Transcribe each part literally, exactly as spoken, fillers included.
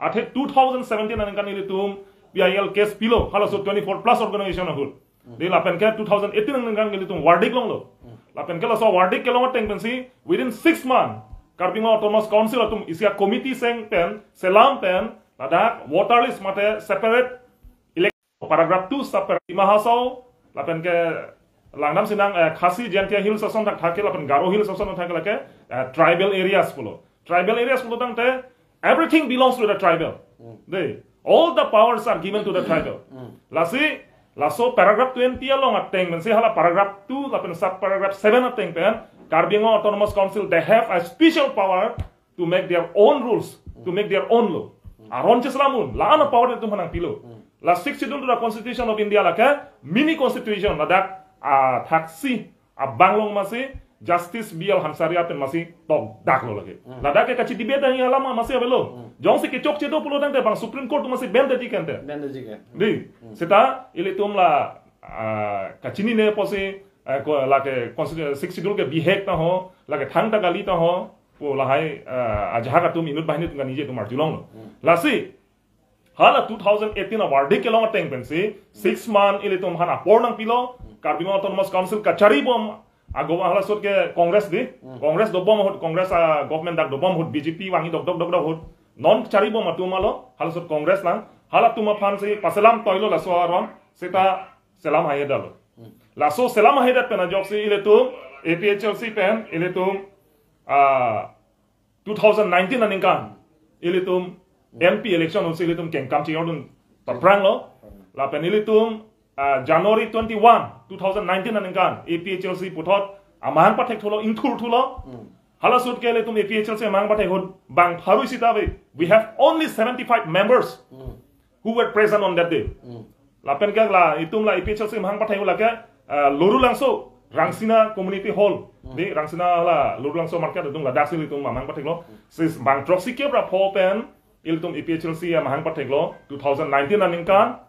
Athe two thousand seventeen aningkan ilitum P I L case pilo, halaso twenty-four plus organization ahut. Di lapen ke two thousand eighteen aningkan ilitum verdict longlo. Lapen ke laso verdict kelong ateng pensi within six months Karbi Anglong Autonomous Council atum isi a-committee seng pen, selam pen, ladak voter list mate separate paragraph two sub-paragraph Dima Hasao, lapen ke langdam sinang, eh, Khasi Jaintia Hills ason thakthak ke, lapen Garo Hills ason thakthak ke, eh, tribal areas pulo. Tribal areas pulo tangte, everything belongs to the tribal. Dei, all the powers are given to the tribal. Lasi, laso paragraph twenty along ateng pensi hala paragraph two, lapen sub-paragraph seven ateng pen, Karbi Anglong Autonomous Council, they have a special power to make their own rules, to make their own law. Aron cheselam un, la-an a-power ilitum aphan nangpilo. La Sixth Schedule to the Constitution of India lake mini constitution, ladak, ah, thaksi abang along masi Justice B L Hansari apen masi tokdaklo lake. Ladak ke kachi-debate nangji alam masi avelo. Jongsi kechokche do pulo tangte bang Supreme Court masi bente ji kente. Bente ji ke. Di, seta ilitum la, ah, kachinine pusi, eh, ko, lake constitu-, Sixth Schedule ke bihek ta ho, lake thangta kali ta ho, pu lahai, eh, ajahak atum inut banghini atum kaningje atum arjulonglo. Lasi, hala two thousand eighteen a-verdict kelong ateng pensi, six month ilitum aphan apor nangpilo, Karbi Anglong Autonomous Council kachari bom, ago halaso ahut ke Congress di, Congress dobom ahut, Congress a-government dak dobom ahut, B J P vangji dokdok dokdok ahut, non chari bom atum alo, halaso ahut Congress lang, halatum aphansi paselam toilo laso aron, seta selam haihedetlo. Laso selam haihedet pen ajoksi ilitum A P H L C pen, ilitum, ah, two thousand nineteen aningkan ilitum M P election ahutsi ilitum kengkam chejordun papranglo. Lapen ilitum, ah, January twenty-one, two thousand nineteen aningkan A P H L C puthot amahang pathek thulo, ingthur thulo. Halaso ahut ke ilitum A P H L C amahang pathek ahut bang pharo isi ta ave. We have only seventy-five members who were present on that day. Lapen ke la itum la A P H L C amahang pathek ahut lake, ah, Lorulangso, Rangsina Community Hall. Di Rangsina la Lorulangso market adung ladaksi ilitum amahang patheklo. Sis bang throksi kep ra pho pen ilitum A P H L C amahang patheklo two thousand nineteen aningkan.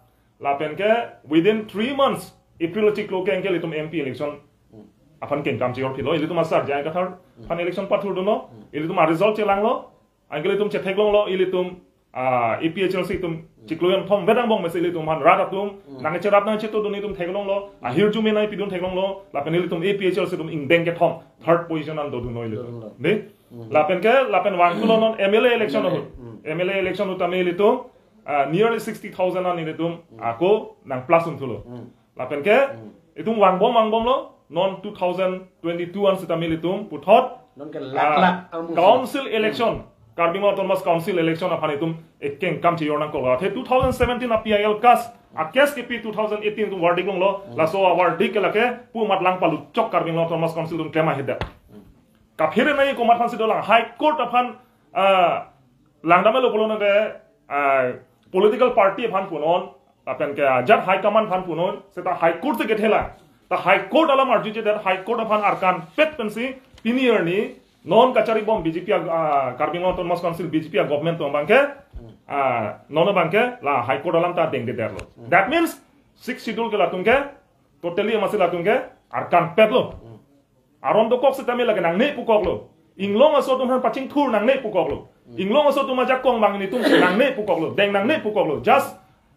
Lapen ke within three months, April chiklo ke anke ilitum M P election aphan kengkam chejor philo, ilitum asar J I Kathar aphan election pathurdunlo, ilitum a-result chelanglo, anke ilitum chetheklonglo, ilitum, ah, A P H L C atum chiklo jon thom vedang bong mesi ilitum aphan rat atum nangcherap nangchetodun itum theklonglo, ahirjume nangpidun theklonglo, lapen ilitum A P H L C atum ingdeng kethom third position an dodunlo ilitum. Dodunlo. Di? Lapen ke, lapen vangthulo non M L A election ahut. M L A election ahut tame ilitum, ah, nearly sixty thousand an ilitum ako nang plus unthulo. Lapen ke, itum vangbom vangbomlo, non two thousand twenty-two an sitame ilitum puthot, Non ke lak ah, lak armu. Council election, Karbi Anglong Autonomous Council election aphan itum ekeng kam chejor nangkok. Athe two thousand seventeen a-P I L case, a-case kepi two thousand eighteen itum verdict longlo, laso a-verdict ke lake pu mat lang paluchok Karbi Anglong Autonomous Council atum klem haihedet. Kaphere nai komat aphansi dolang, High Court aphan, ah, langdamelo pulo nangke, ah, political party aphan punon, lapen ke ajat high command aphan punon, seta High Court si kethela. Ta High Court alam arjujedet, High Court aphan arkan pet pensi, pini arni, non kachari bom B J P a, ah, Karbi Anglong Autonomous Council B J P a-government atum abangke, ah, non abangke, la High Court alam ta dengdedetlo. That means, Sixth Schedule ke latum ke, totally masi latum ke, arkan petlo. Aron dokok sitame lake nangne pukoklo. Inglong aso atum aphan pachingthur nangne pukoklo. Inglong aso atum ajakong bang ilitum nangne pukoklo. Deng nangne pukoklo. Just,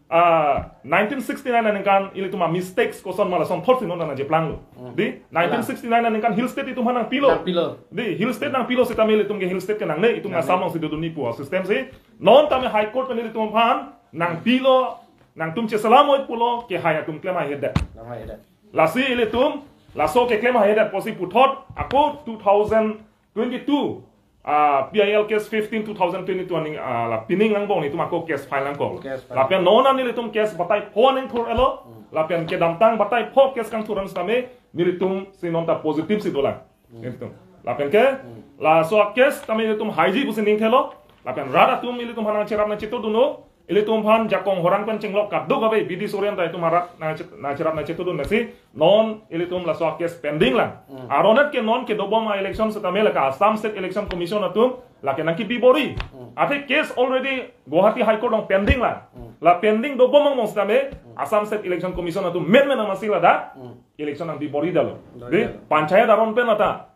ah, nineteen sixty-nine aningkan ilitum a-mistakes koson ma lason thotsi non nangjeplanglo. Di, nineteen sixty-nine aningkan Hill State itum aphan nangpilo. Nangpilo. Di, Hill State nangpilo sitame ilitum ke Hill State ke nangne itum Assam alongsi dodunji pu a-system si. Non tame High Court pen ilitum aphan nangpilo, nangtum cheselam oi pulo, kehai atum klem haihedet. Klem haihedet. Lasi ilitum, laso keklem haihedet pusi puthot, ako two thousand twenty-two, ah, P I L case fifteen two thousand twenty-two aning, ah, la pining angbong itum ako case file nangkok. Case file. Lapen non an ilitum case batai pho aning thur elo, lapen kedamtang batai pho case kangthur an sitame, nelitum si non ta positive si dolang. Ilitum. Lapen ke, laso case tame ilitum haiji pusi ningthelo, lapen rat atum ilitum aphan nangcherap nangchetodunlo, ilitum aphan jakong horang pen chenglok kaduk ave, bidi sorian ta itum arat nangchet-, nangcherap nangchetodun nasi, non ilitum laso case pending lang. Aronet ke non kedobom a-election sitame lake Assam State Election Commission atum, lake nangkebi bor-i. Athe case already Guwahati High Court along pending lang. La pending dobom angbong sitame, Assam State Election Commission atum men men amasi ladak, election nangbi bor-idetlo. Bor-idetlo. Di, panchayat aron pen ata.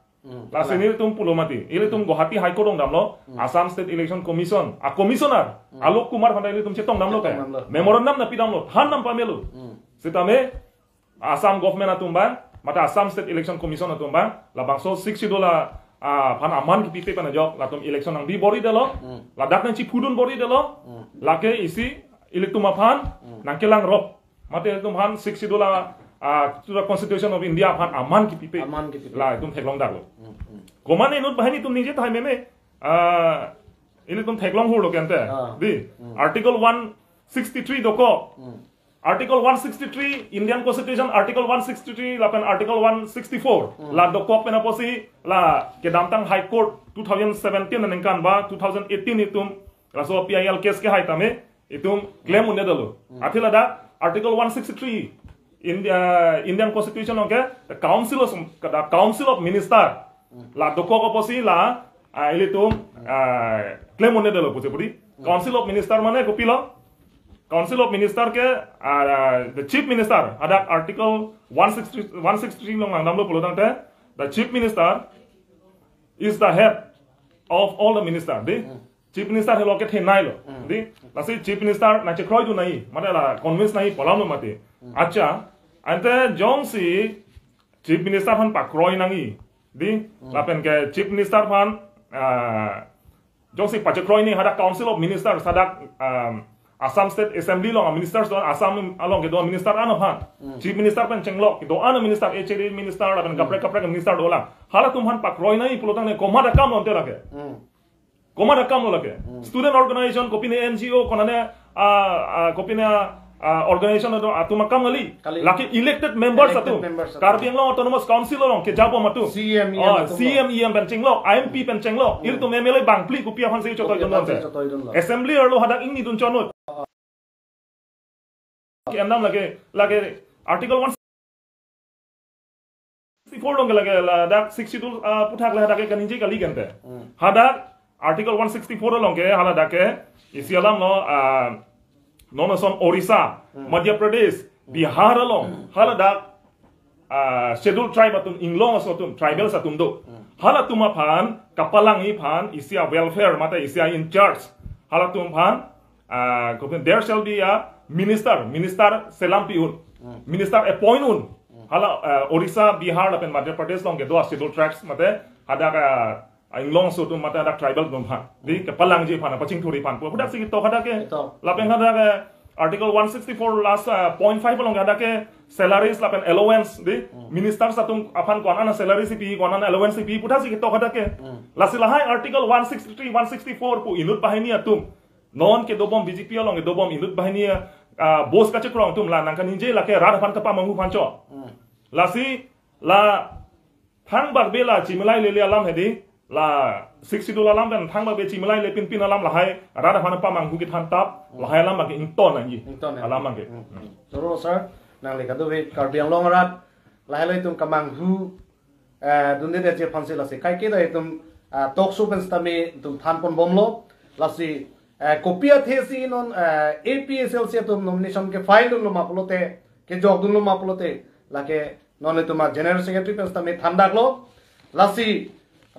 Lasi nelitum pulo mati. Ilitum Guwahati High Court along damlo. Assam State Election Commission, a commissioner, Alok Kumar aphan ta ilitum chetong damlo ke. Chetong damlo. Memorandum nangpi damlo. Than nangpamelo. Sitame Assam government atum abang, mate Assam State Election Commission atum abang, labangso Sixth Schedule a, aphan aman kipipe pen ajok, latum election nangbi bor-idetlo, ladak nangchiphudun bor-idetlo, lake isi ilitum aphan, nangkelangrop. Mate ilitum aphan Sixth Schedule a, a, to the Constitution of India aphan aman kipipe. Aman kipipe. La itum theklongdaklo. Komat inut banghini atum ningje tahai meme, a, ilitum theklong hurlo kente. Ah. Di, Article one sixty-three dokok. Article one sixty-three, Indian Constitution, Article one sixty-three, lapen Article one sixty-four. La dokok pen apotsi, la kedamtang High Court two thousand seventeen aningkan ba two thousand eighteen itum, laso P I L case kehai tame, itum claim un-edetlo. Athe ladak Article one sixty-three, India, Indian Constitution along ke, the Council of, the Council of Minister, la dokok apotsi la, a, ilitum, a, claim un-edetlo pusi puri. Council of Minister mane kopilo? Council of Minister ke, a, the Chief Minister, hadak Article one sixty, one sixty-three along langdamlo pulo tangte, the Chief Minister is the head of all the minister, di? Chief Minister helo kethenei lo, di? Lasi Chief Minister nangchekroidun nangji, mate la convince nangji pu alamlo mati. Acha, ante jongsi Chief Minister aphan pakroi nangji, di? Lapen ke Chief Minister aphan, a, jongsi pachekroini hadak Council of Ministers, hadak, um, Assam State Assembly along a ministers do-an, Assam along kedo minister an aphan. Chief Minister pen chenglok, kedo-an minister, H A D minister, lapen kaprek kaprek minister dolang. Halatum aphan pakroi nangji pulo tangte komat akam lo ante lake. Komat akam lo lake. Student organization, kopine N G O, konane, a, a, kopine, a, organization atum, atum akam kali. Kali. Lake elected members atum. Elected members atum. Karbi Anglong Autonomous Council along kejabom atum. C M, E M atum lo. C M, E M pen chenglok, M P pen chenglok. Ilitum M L A bangphli kopi aphansi chotoidun lo ante. Chotoidun lo. Assembly arlo hadak ingnidun chonut. Ke endam lake, lake Article one sixty-four along ke lake ladak Sixth Schedule, ah, aphuthak le hadak ke kaningje kali kente. Hadak Article one sixty-four along ke haladak ke isi alam lo, ah, non ason Orissa, Madhya Pradesh, Bihar along haladak, ah, Scheduled Tribe atum, inglong aso atum, tribals atum do. Halatum aphan kapalangji aphan isi a welfare mate isi a in charge. Halatum aphan, ah, kopin, there shall be a minister, minister selam pi-un, minister appoint un. Hala, ah, Orissa, Bihar lapen Madhya Pradesh along kedo a Scheduled Tribes mate hadak, ah, inglong aso atum mate hadak tribal atum aphan, di, kepalangji aphan, pachingthurji aphan pu. Aphuthak si ketok hadak ke. Ketok. Lapen hadak ke Article one sixty-four last, ah, point five along hadak ke salaries lapen allowance, di, ministers atum aphan ko-an an salaries pi, ko-an an allowance pi, aphuthak si ketok hadak ke. Lasi lahai Article one sixty-three, one sixty-four pu inut banghini atum, non kedobom B J P along kedobom inut banghini, ah, bos kachekroi atum la nangkaningje lake rat aphan kapamanghu aphan cho. Lasi la thangbak be la chimilaile le alam hedi, la Sixth Schedule alam pen thangbak be chimilaile pinpin alam lahai rat aphan pamanghu kethan tap, lahai alam abangke ington nangji. Ington nangji. Alam abangke. Choro sir, nangli kadokave Karbi Anglong arat lahai lo itum kamanghu, eh, dunde detji aphansi lasi kaike ta itum, eh, talk show pen sitame itum thanponbomlo. Lasi, eh, kopi athe si non, eh, A P H L C atum nomination kefile dunlo ma pulote, kejok dunlo ma pulote, lake non itum a General Secretary pen sitame thandaklo. Lasi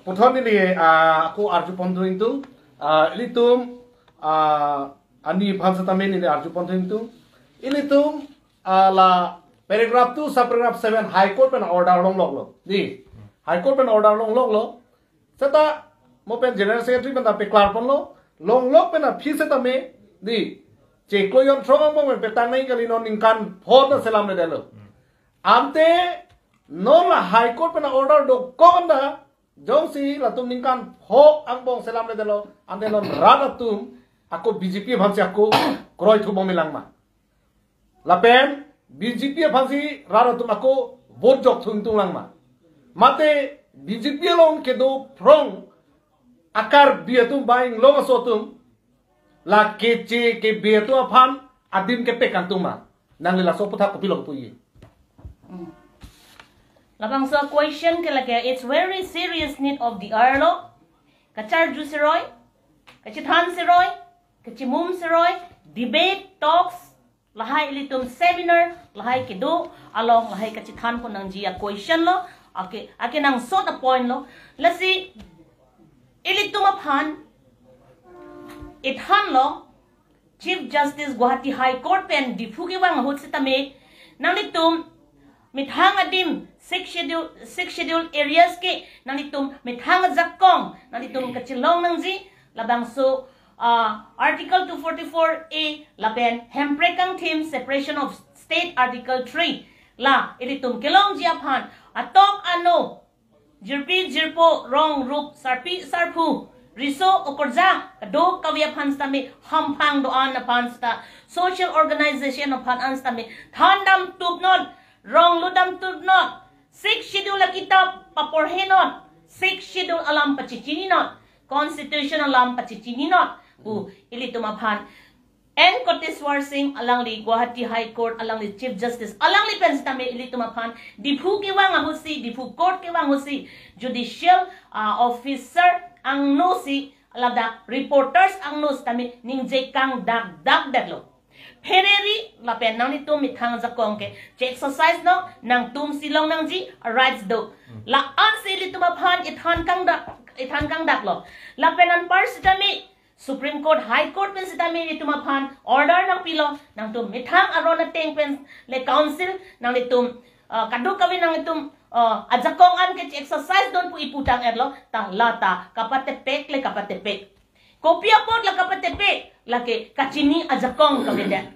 puthot neli, ah, ako arjuponthu ingtung, ah, ilitum, ah, ani aphan sitame neli arjuponthu ingtung. Ilitum, ah, la paragraph two, subparagraph seven High Court pen order longloklo. Di, High Court pen order longloklo. Seta mo pen General Secretary pen ta peklarponlo. Longlok pen aphi setame, di, chiklo jon throk angbong pen petang nangji kali, non ningkan pho ta selamledetlo. Ante non la High Court pen order dokok anta, jongsi latum ningkan pho angbong selamledetlo, ante non rat atum ako B J P aphansi ako kroithu bomlang ma? Lapen B J P aphansi rat atum ako vote jokthu ingtung lang ma? Mate B J P along kedo phrong a Karbi atum ba inglong aso atum la keche kebe atum aphan adim kepek ingtung ma? Nangli laso aphuthak kopilo puji? Labangso question ke lake, it's very serious need of the hour lo. Kacharju siroi, kachethan siroi, kachimum siroi, debate, talks, lahai ilitum seminar, lahai kedo along, lahai kachethanpon nangji a question lo. Ake, akenangsot a-point lo. Lasi ilitum aphan ithanlo, Chief Justice Guwahati High Court pen Diphu kevang ahut sitame nanglitum methang adim, Sixth Schedule, Sixth Schedule areas ke nanglitum methang ajakong nanglitum kachelong nangji, labangso, ah, Article two forty-four A lapen Hemprek kangthim, separation of state, Article three, la ilitum kelongji aphan atok ano, jirpi jirpo, rong rup, sarpi sarpo, riso okorjang, kadokave aphan sitame, hamphang do-an aphan sita, social organization aphan an sitame, thandam tupnon, rong lutdam tupnon, Sixth Schedule akitap paporhenon, Sixth Schedule alam pachichininon, Constitution alam pachichininon pu ilitum aphan N Koteswar Singh alangli, Guwahati High Court alangli Chief Justice, alangli pen sitame ilitum aphan Diphu kevang ahutsi, Diphu Court kevang ahutsi, judicial, ah, officer angno si, ladak reporters angno sitame ningje kangdakdakdetlo. Phereri lapen nanglitum methang ajakong ke che-exercise non, nangtum si long nangji a-rights do. La-an si ilitum aphan ithan kangdak, ithan kangdaklo. Lapen anpar sitame Supreme Court, High Court pen sitame ilitum aphan order nangpilo, nangtum methang aron ateng pen le council nanglitum, ah, kadokave nanglitum, ah, ajakong an ke che-exercise don pu ipu tang-etlo, ta lata kapatepek le kapatepek. Kopi apot la kapatepek, lake kachini ajakong kavedet.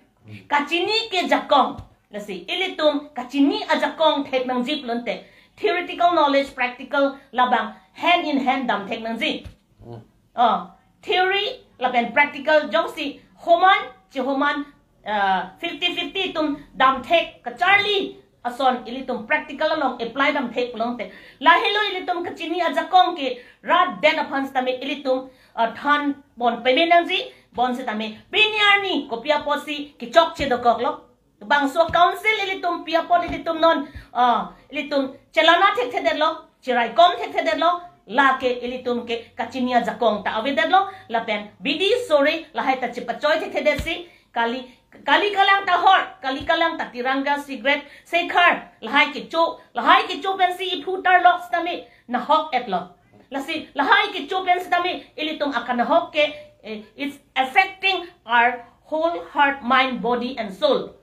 Kachini ke jakong. Lasi ilitum kachini ajakong thek nangji pulote, theoretical knowledge, practical labang hand in hand dam thek nangji. Oh, theory lapen practical jongsi homan, chehoman, ah, fifty fifty atum dam thek kacharli ason ilitum practical along apply dam thek pulote, lahelo ilitum kachini ajakong ke rat det aphan sitame ilitum, ah, than pon peme nangji. Bonsitame pini arni kopi apotsi kechokche dokoklo. Bangso council ilitum pi apot ilitum non, ah, ilitum chelana thekthedetlo, cheraikom thekthedetlo, lake ilitum ke kachini ajakong ta avedetlo, lapen bidi sore lahai ta chepachoi thekthedetsi, kali, kali kalang ta hor, kali kalang ta tiranga, cigarette, sekhar, lahai kecho, lahai kecho pensi iphu tarlok sitame nahok-etlo. Lasi lahai kecho pen sitame ilitum akanahok ke, eh, it's affecting our whole heart, mind, body and soul.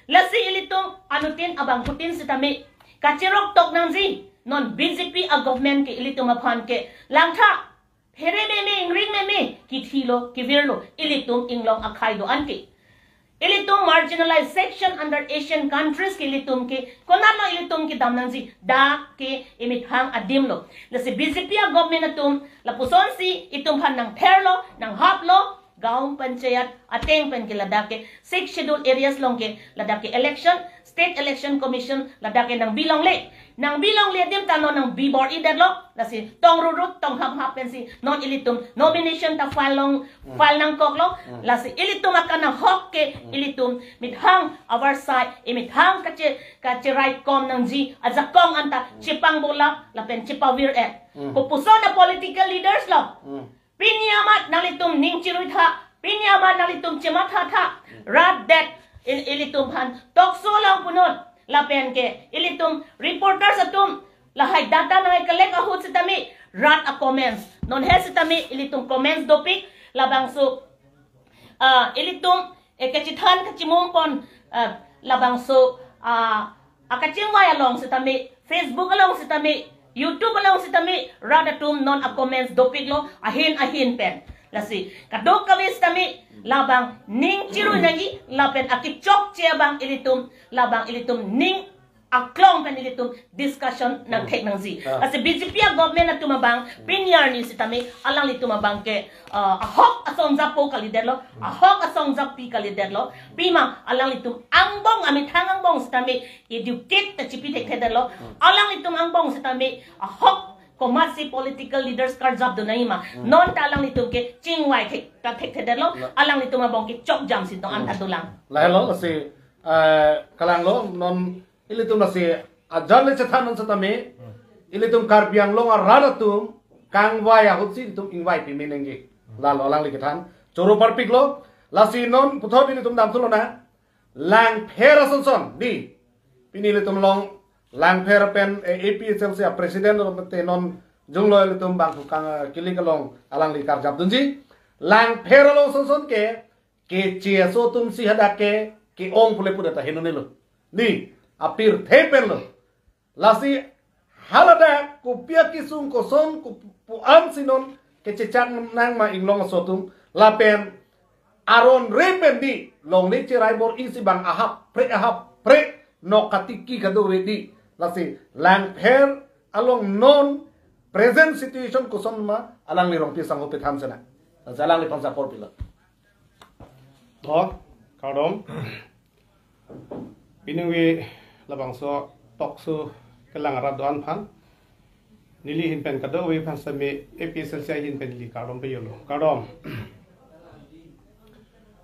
Lasi ilitum anuttin abangphutin sitame kacherok tok nangji, non B J P a-government ke ilitum aphan ke langtha, phere meme, ingring meme, kithilo, kevirlo, ilitum inglong akhei do-an ke. Ilitum marginalized section under Asian countries ke ilitum ke, konatlo ilitum kedam nangji, dak ke imethang adimlo. Lasi B J P a-government atum lapusonsi itum aphan nangtherlo, nanghaplo, gaon panchayat ateng pen ke ladak ke Sixth Schedule areas along ke ladak ke election, State Election Commission ladak ke nangbilongle. Nangbilongle adim ta non nangbi bor-idetlo, lasi tong rurut, tong haphap pensi non ilitum nomination ta file long, file nangkoklo, lasi ilitum akanahok ke ilitum methang avarsai, imethang kache, kacheraikom nangji ajakong anta chepangbolap lapen chepavir-et. Kopuson a-political leaders lo. Pini amat nanglitum ning chirui tha, pini amat nanglitum chematha tha, rat det il-, ilitum aphan talk show lang punon, lapen ke ilitum reporters atum lahai data nang-collect ahut sitame rat a-comments. Non he sitame ilitum comments dopik, labangso, ah, ilitum, eh, kachethan kachimum pon, ah, labangso, ah, akachingvai along sitame, Facebook along sitame, YouTube along sitame, rat atum non a-comments dopiklo, ahin ahin pen. Lasi kadokave sitame labang ning chirui nangji, lapen akechokche abang ilitum, labang ilitum ning aklong pen ilitum discussion nangthek nangji. Ah. Lasi B J P a-government atum abang, pini arni sitame, alanglitum abang ke, ah, ahok asong japo kalidetlo, ahok asong japi kalidetlo, pima alanglitum angbong, amethang angbong sitame, educate ta chipi thekthedetlo, alanglitum angbong sitame, ahok komatsi political leaders karjap do nangji ma, non ta alanglitum ke chingvai thek, ta thekthedetlo, alanglitum angbong ke chokjam si do-an ta dolang. Lahelo si, eh, kalanglo non ilitum lasi ajan le chethan non sitame, ilitum Karbi Anglong arat atum kangvai ahutsi ilitum ingvai peme nangji. Lalo alangli kethan choro parpiklo, lasi non puthot ilitum damthulo na, langpher asonson di, pini ilitum along Langpher pen, eh, A P H L C a president atum te non jongloi atum bang tukang, eh, kilik along alangli karjap dunji. Langpher along sonson ke, keche aso atum si hadak ke, ke-ong pule pule ta henone lo. Ni, apirthe pen lo. Lasi haladak kopi akesung koson ko pu an si non kechechak nang ma inglong aso atum lapen aron re pen di longle cherai bor-i si bang ahap pre ahap pre nok katiki kado re di. Lasi Langpher along non present situation koson ma alangli Rongpi sangho pethan sena. Lasi alangliphan apor pilo. To, kardom. Pini wi labangso talk show kelang arat do-an aphan. Neli ahin pen kadokave aphan sami A P H L C ahin pen neli kardom pejolo. Kardom.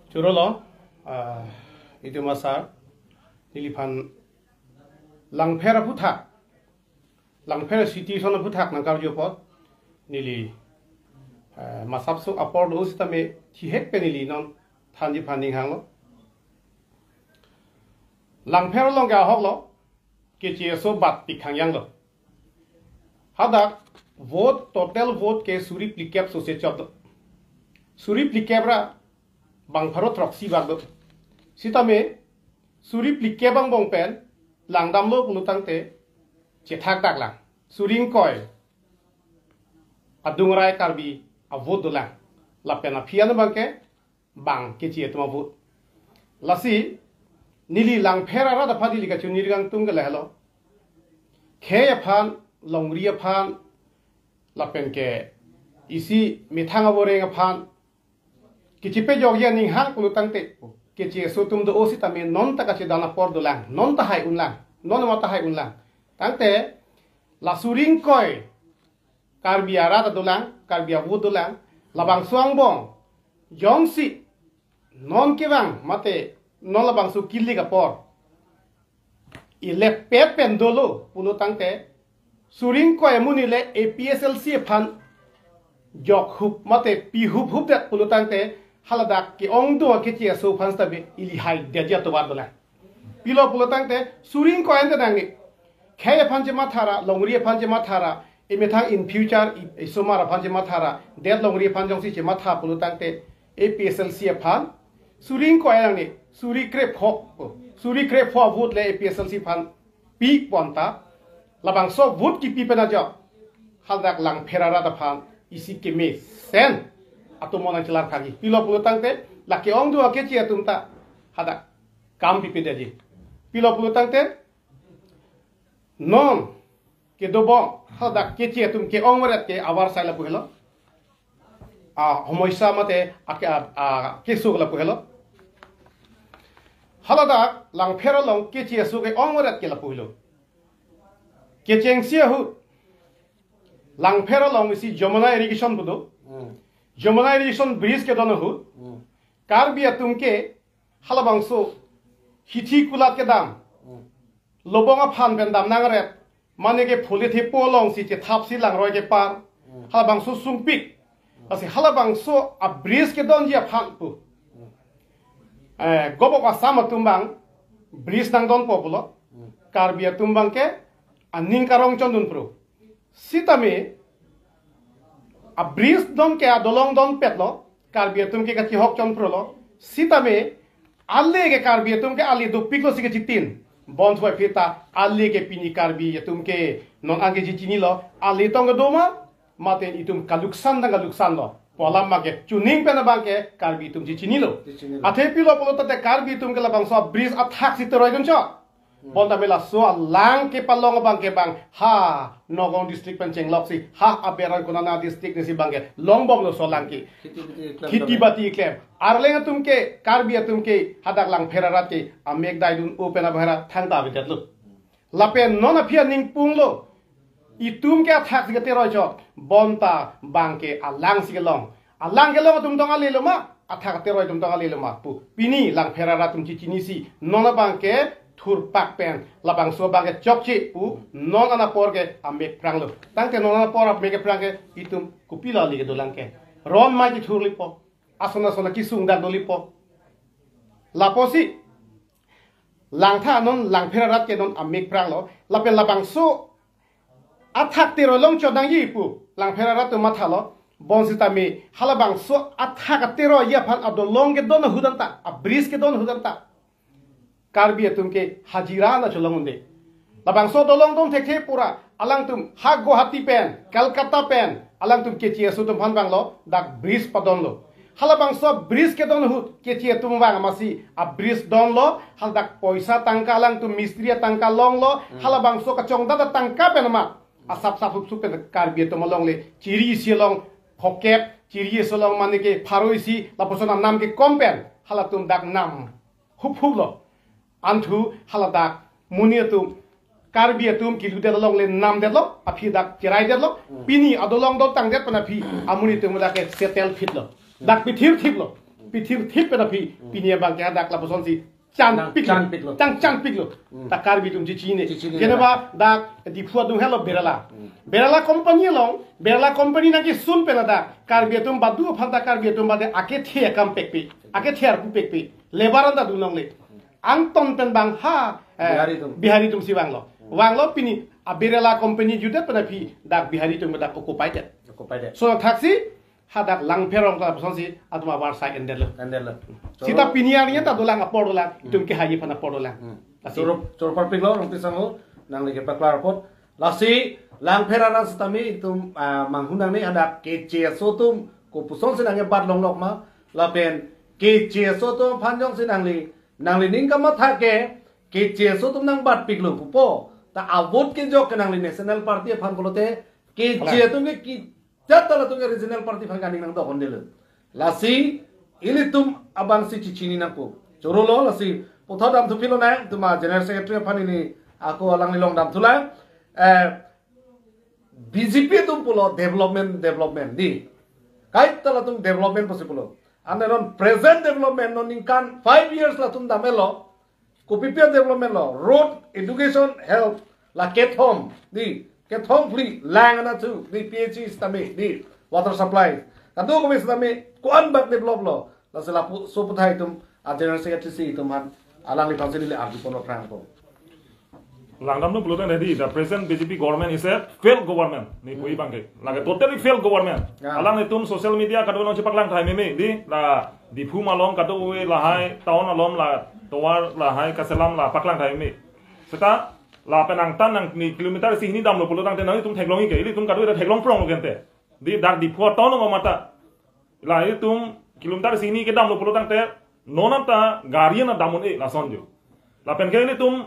Chorolo, ah, itum asar, neliphan Langpher aphuthak, Langpher situation aphuthak nangkarju apot, neli, eh, masapso apor do sitame thihek pen neli non thanji aphan ning hanglo. Langpher along ke ahok lo, keche aso bat pik hangyang lo. Hadak vote, total vote ke suri phlikep sose chot do. Suri phlikep ra bang pharo throksi bak do. Sitame suri phlikep angbong pen langdamlo pulo tangte chethak dak lang. Suri ingkoi adung rai Karbi avote dolang. Lapen aphi an abang ke bang keche atum avote. Lasi neli Langpher arat aphan neli kachini ri kangtung ke lahelo. Khei aphan, longri aphan, lapen ke isi methang avoreng aphan kechepejokji aning hang pulo tangte, keche aso atum do-o sitame non ta kachedan apor dolang, non ta hai unlang, non ma ta hai unlang. Tangte la suri ingkoi Karbi arat adolang, Karbi avote dolang, labangso angbong jongsi non kevang mate non labangso kilik apor ilepet pen dolo pulo tangte suri ingkoi amonit le A P H L C aphan jokhup mate pihup hup det pulo tangte haladak ke-ong do keche aso aphan sitame ili hai detji atovar dolang. Pilo pulo tangte suri ingkoi ante nangni. Khei aphan chematha ra, longri aphan chematha ra, emethang in future i, isomar aphan chematha ra, det longri aphan jongsi chematha pulo tangte A P H L C aphan suri ingkoi nangni, suri krepho, suri krepho avote le A P H L C aphan pi pon ta, labangso avote kipi pen ajok haladak Langpher arat aphan isi kemesen atum mo nangchelar khagi. Pilo pulo tangte la ke-ong do keche atum ta hadak kam pipe detji. Pilo pulo tangte non kedobom hadak keche atum ke-ong varet ke avar sai lapu helo. A, homoisa mate a, a, a, keso lapu helo. Haladak Langpher along keche aso ke-ong varet ke lapu helo. Kechengsi ahut Langpher along isi Jamuna irrigation pu do. Hmm. Jamuna irrigation bridge kedon ahut. Hmm. Karbi atum ke halabangso hithi kulat kedam. Hmm. Lobong aphan pen dam nangret. Mane ke phule thepo alongsi chethapsi langroi kepar. Hmm. Halabangso sungpik. Lasi halabangso a bridge kedonji aphan pu. Hmm. Eh, gobok Assam atum abang bridge nangdonpo pulo. Hmm. Karbi atum abang ke aning karong chondun pro. Sitame a bridge don ke adolong donpetlo, Karbi atum ke kachihok chon prolo. Sitame ale ke Karbi atum ke ale dopiklo si kachitin. Bonsai aphi ta ale ke pini Karbi atum ke non anke chichinilo, ale tong kedo ma, mate itum kaluksan tang kaluksanlo. Pu alam abang ke chuning pen abang ke Karbi atum chichinilo. Chichinilo. Athe pilo pulo tangte Karbi atum ke labangso a bridge athak si teroi dunchot. Hmm. Bonta me laso alang kepalong abang ke bang ha Nagaon district pen chenglok si ha aberan konana district ni si abang ke longbomlo laso alang ke. Kheti bati klem. Kheti bati klem. Arleng atum ke, Karbi atum ke hadak Langpher arat ke amek daidun-o pen abang hera thangta avedetlo. Lapen non aphi aning punglo. Itum ke athak si kateroi chot. Bonta abang ke alang si kelong. Alang kelong atum tong ale lo ma, athak kateroi atum tong ale lo ma pu. Pini Langpher arat atum chichinisi, non abang ke thurpak pen, labangso abang ke chokche pu, non anapor ke amek pranglo. Tangte non anapor amek prang ke itum kopilo ale kedolang ke. Ron mai kithur lipo, ason ason akesung dak do lipo. Lapusi, Langtha, non Langpher arat ke non amek pranglo. Lapen labangso athak tero along chodangji pu Langpher arat atum mathalo. Bonsitame halabangso athak atero aji aphan adolong kedon ahut anta, a-bridge kedon ahut anta Karbi atum ke hajira na cholong un-e. Labangso dolong don thekthe pura alangtum ha Guwahati pen, Kolkata pen alangtum keche aso atum aphan vanglo, dak bridge padonlo. Halabangso bridge kedon ahut keche atum vang amatsi a-bridge donlo, haladak poisa tangka alangtum mistri atangka longlo, halabangso kachongdat atangka pen amat asap sap hupsup pen Karbi atum alongle chiri isi along phokep, chiri isi along mane ke pharo isi, lapuson anam ke kom pen halatum dak nam huphuplo. Anthu haladak monit atum, Karbi atum kiludet alongle namdetlo, aphi dak cheraidetlo. Pini adolong dotangdet pen aphi amonit atum dak ke settle phitlo. Dak pithir thiplo. Pithir thip pen aphi pini abang ke dak lapusonsi chan Nang piklo. chan piklo. Chang chan piklo. Ta Karbi atum chichinine. Chichinine. Keneba dak Diphu adung helo Birla. Birla company along, Birla company nangkesun pen dak Karbi atum badu aphan ta Karbi atum bade akethe akam pekpe, akethe arpu pekpe. Labour anta dun longle. Angton pen bang ha, eh, Bihari atum. Bihari atumsi vanglo. Vanglo pini a-Birla company jutdet pen aphi dak Bihari atum dak occupy det. Occupy det. So thaksi hadak Langpher arong ta lapusonsi atum abar sai endetlo. Endetlo. Sita pini arni ta dolang apor dolang, itum ke haji aphan apor dolang. Hmm. Lasi. Choro, choro parpiklo, Rongpi sangho, nangli kepaklar apot. Lasi, Langpher arat sitame itum, ah, manghu nangne hadak keche aso atum kopusonsi nangkebat longlok ma, lapen keche aso atum aphan jongsi nangli, nangli ning kamatha ke, keche aso atum nangbatpiklo pupo. Ta a-vote kejok ke nangli National Party aphan pulote, keche Kalang. atum ke ki Jat ta latum ke regional party aphan kaning nangdok hondelo. Lasi ilitum abangsi chichini nangpo. Chorolo lasi puthot damthu philo nang, itum a-general secretary aphan ili ako alangli along damthulang. Eh, B J P atum pulo development, development dei. Kaita latum development pusi pulo. Ante non present development non ningkan five years latum damlo. Kopi pi development lo, road, education, health, la kethom, dei, kethom phli, lang anatthu, dei, P H E sitame, dei, water supply. Kadokave sitame, ko-an bak develop lo, lasi lapuson puthot itum, a-general secretary si itum aphan, alangliphan si neli arju pon aphrang ko. Langdamlo pulote dei, the present B J P government is a failed government. Neli pu abang ke. Lake totally failed government. Ya. Alanglitum social media kadokave along chepaklang thai meme, dei, la Diphu malom kadokave lahai town along la tovar lahai kaselam la paklang thai meme. Seta lapen angtan nangli kilometer isi hini damlo pulo tangte nanglitum theklongji ke, ilitum kadokave theklong prong lo gente. Dei dak Diphu town along mata. La ilitum kilometer isi hini kedamlo pulo tangte non anta gari na dam un-e lason jo. Lapen ke ilitum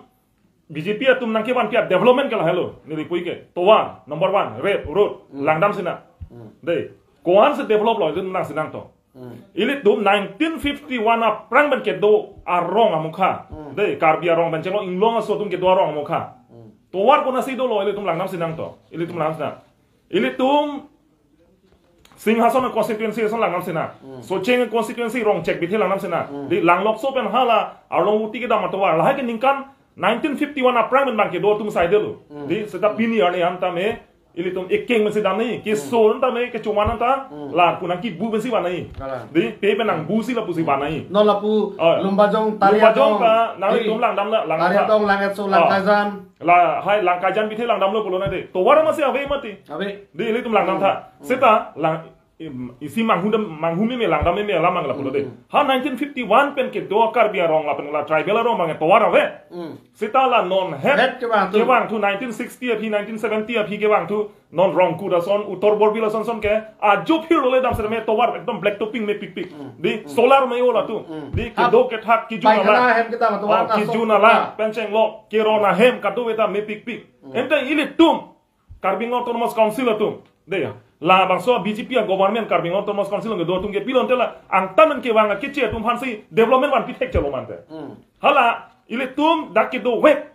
B J P atum nangkevanpi a-development ke lahelo, neli pu ke. Tovar, number one, red, road, Hmm. langdam sinang. Hmm. Dei, ko-ansi develop lo, ilitum langsinang to. Hmm. Ilitum nineteen fifty-one aphrang pen kedo arong amokha. Hmm. Dei, Karbi arong pen chenglo Inglong aso atum kedo arong amokha. Hmm. Tovar konatsi dolo, ilitum langdam sinang to. Ilitum langdam sinang. Ilitum Singhason constituency ason langdam sinang. Hmm. Socheng constituency Rongchek bithe langdam sinang. Hmm. Dei langlokso pen hala Arlong Uti kedam atovar. Lahai ke ningkan nineteen fifty-one aphrang pen bang kedo atum saidelo. Hmm. Dei seta pini arni an tame ilitum ekeng pensi dam nangji. Keso Hmm. an tame kechoman an ta Hmm. la kunang kibu pensi van nangji. Kalang. Dei pe pen nangbusi lapusi van nangji. Non lapu Oh. Lumbajong Tari Lumbajong Atong. ta nangli Dei. itum langdam la, langdam Tari ta. Atong Langetso Oh. Langkajan. Lahai Langkajan bithe langdamlo pulo na dei. Tovar amatsi ave mati. Ave. Dei ilitum langdam tha. Hmm. Seta lang im, isi manghu dam, manghu meme langdam meme alam mangla pulo dei. Hmm. Ha nineteen fifty-one pen kedo Karbi arong lapen la tribal arong bang tovar ave. Hmm. Seta la non het Het kevang thu. kevang thu nineteen sixty aphi, nineteen seventy aphi kevang thu non Rongkut ason, Uttor Borbil ason son ke ajo phirlo le dam seta me tovar ekdom black topping mepikpik. Hmm. Dei Hmm. solar me-o latum. Hmm. Dei Hap. kedo kethak kijun Paikana alang. hem kita matovar Oh, na kijun sok alang, kita. pen chenglo, keron ahem kadokave ta mepikpik. Hmm. Ante ilitum Karbi Anglong Autonomous Council atum. Dei ya. Labangso B J P a-government Karbi Anglong Autonomous Council kedo atum ke pilon tela angtan kevang keche atum aphansi development vanpi thekchelo mante. Hmm. Hala ilitum dak kedo wet.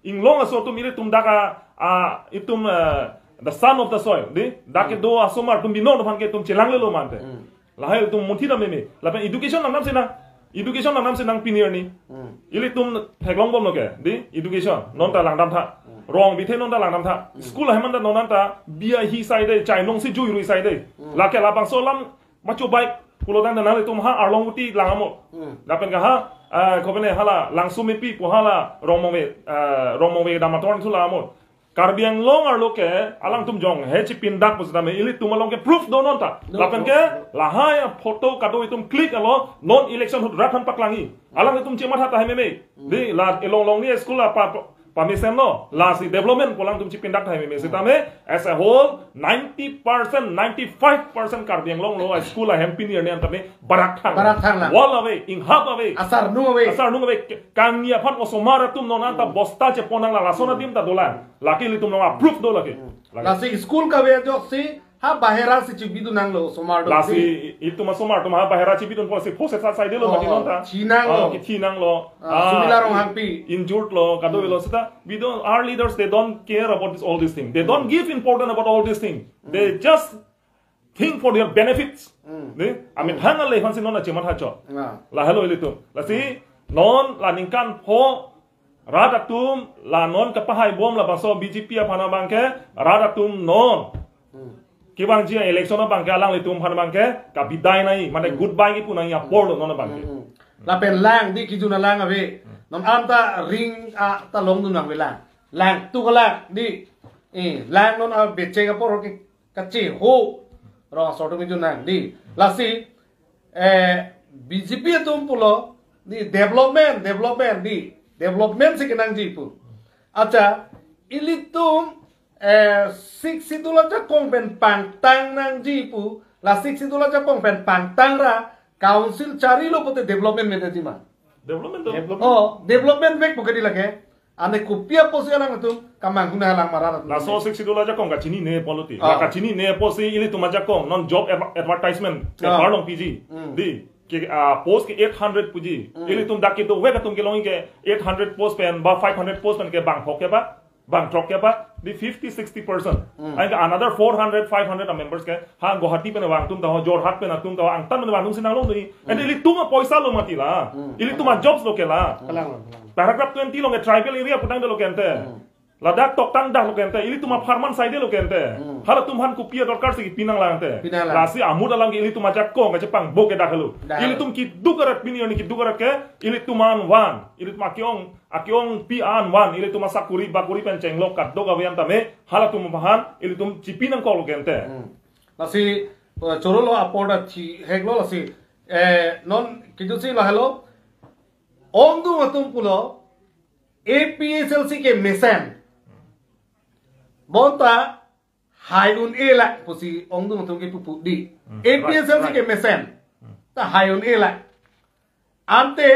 Inglong aso atum ilitum dak a, a, itum, eh, the son of the soil. Dei, dak Hmm. kedo asomar atum binong aphan ke itum chelanglelo mante. Hmm. Lahai itum munthi dam meme. Lapen education langdam sinang. Education langdam sinang pini arni. Hmm. Ilitum theklong bomlo ke. Dei, education. Non ta langdam tha. Hmm. Rong bithe non ta langdam tha. Hmm. School ahem an ta non an ta biya hi sai dei, chainong si jui rui sai dei. Hmm. Lake labangso alam macho bike pulo tangte nanglitum ha Arlong Uti lang amo. Hmm. Lapen ke ha Ah, kopine hala Langsomepi pu hala Rongmongve, ah, Rongmongve dam ator thu la mo. Karbi Anglong arlo ke alangtum jong he chipindak pusitame ilitum along ke proof do non ta. Do, lapen do, ke do. Lahai photo kado itum click alo non election ahut rat aphan paklangji. Alangtum chematha tahai meme. Hmm. Di la elong long ni school apa pa, pamesen lo. Lasi development pu alangtum chipindak tahai meme. Sitame as a whole ninety percent, ninety-five percent Karbi Anglong lo school ahem pinir ne antame barak thang. Barak thang lang. Wall ave, inghap ave. Asarnung ave. Asarnung ave. Kangni aphan osomar atum non anta bosta chepon nang la lason adim ta dolang. Lake ilitum nang approve do lake. Hmm. Lake. Lasi school kave ajoksi ha bahera si chibidun nanglo osomar do. Lasi itum asomar atum ha bahera chibidun pusi post sa side lo. Oh, mati non ta. Chinang lo. Ah, kichinang lo. Ah, ah, Sumila Ronghangpi. Injured lo, kado lo seta. We don't, our leaders, they don't care about this, all these things. They don't give important about all these things. They just think for their benefits. Hmm. Ne? Amethang ale aphan si non achematha chot. Ah. Lahelo ilitum. Lasi non la ningkan pho rat atum la non kapahai bom labangso B J P aphan abang ke rat atum non. Hmm. Kevangji election abang ke alanglitum aphan abang ke kabidai nangji, mane goodbye kipu nangji apor lo non abang ke. Hmm. Lapen lang di kijun alang ave. Non anta ring a ta longdun nang ave lang. Lang tu ka lang di. Eh, lang non a bechek apor ke kacheho. Rong asor atum kijun nang di. Lasi, eh, B J P atum pulo di development, development di. Development si kenangji pu. Acha, ilitum, eh, Sixth Schedule ajakong pen pangtang nangji pu. La Sixth Schedule ajakong pen pangtang ra council charilo pute development medaji ma. Development do. Development. Oh, development vek pu ke di lake. Ane kopi apotsi alangtum kamang huna lang marat. Laso Sixth Schedule ajakong kachinine pulote. Ah. La kachinine apotsi ilitum ajakong non job adver-, advertisement. Ah. Paper along piji. Hmm. Di ke, ah, post ke eight hundred puji. Hmm. Ilitum dak kedovek atum kelong ke eight hundred post pen ba five hundred post pen ke bang thok ke ba, bang throk ke ba, di fifty, sixty percent. Hmm. Anke another four hundred, five hundred a members ke ha Guwahati pen vang atum ta ho, Jorhat pen atum ta ho, angtan pen vang atum si nang long do. Hmm. Ante ilitum apoisa lo mati la. Hmm. Ilitum ajobs lo ke la. Kalang, kalang. Paragraph twenty along ke tribal area putang dolo ke ante. Hmm. Ladak toktang dak lo ke ante, ilitum apharman side lo ke ante. Hmm. Halatum aphan kopi adorkar si pinang lang ante. Pinang lang. Lasi amut alam ke ilitum ajakong kachepangbo ke dak lo. Dak lo. Ilitum keduk arat pini oni keduk arat ke, ilitum an van, ilitum ake-ong, ake-ongpi an van, ilitum asakuri bakuri pen chenglok kadokave antame, halatum aphan, ilitum chipi nangkok lo ke ante. Hmm. Lasi, eh, choro lo apor ta thihek lo lasi, eh, non kijun si lahelo, ongdung atum pulo, A P H L C ke mesen. Bonta hai un-e lang pusi ongdung atum ke pupu di. Hmm. A P H L C ke mesen. Hmm. Ta hai un-e lang. Ante